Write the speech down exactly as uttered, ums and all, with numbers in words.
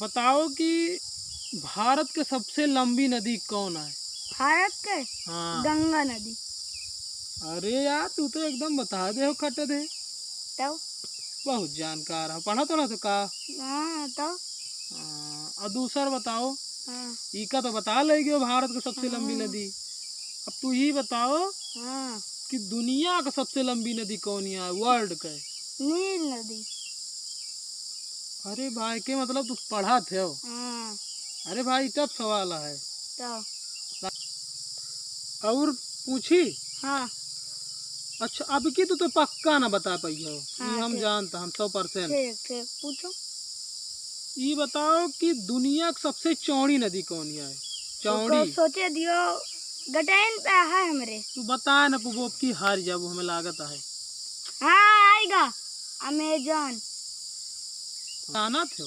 बताओ कि भारत के सबसे लंबी नदी कौन है? भारत के? हाँ। गंगा नदी। अरे यार, तू तो एकदम बता दे हो, खट दे। तब? बहुत जानकार है, पढ़ा तो ना तो का? हाँ, तब? हाँ, और दूसर बताओ। हाँ। ई का तो बता ले गयो भारत के सबसे लंबी हाँ। नदी। अब तू ई बताओ हाँ। कि दुनिया का सबसे लंबी नदी कौन है, वर्ल्ड के? नील नदी। अरे भाई, के मतलब तू पढ़त हो? हाँ। अरे भाई, टफ सवाल है। तो? और पूछी? हाँ। अच्छा, अब की तू तो पक्का ना बता पाई हो, हाँ, ये हम ठीक। जानता, हम सौ परसेंट। ठीक, ठीक, पूछो। ई बताओ कि दुनिया की सबसे चौड़ी नदी कौन है? चौड़ी। रुको, सोचे दियो, गटैन पे है हमरे। तू बता ना पुबो की हार जाबो, हमें लागत है। हाँ, आएगा, अमेजन। जाना थे?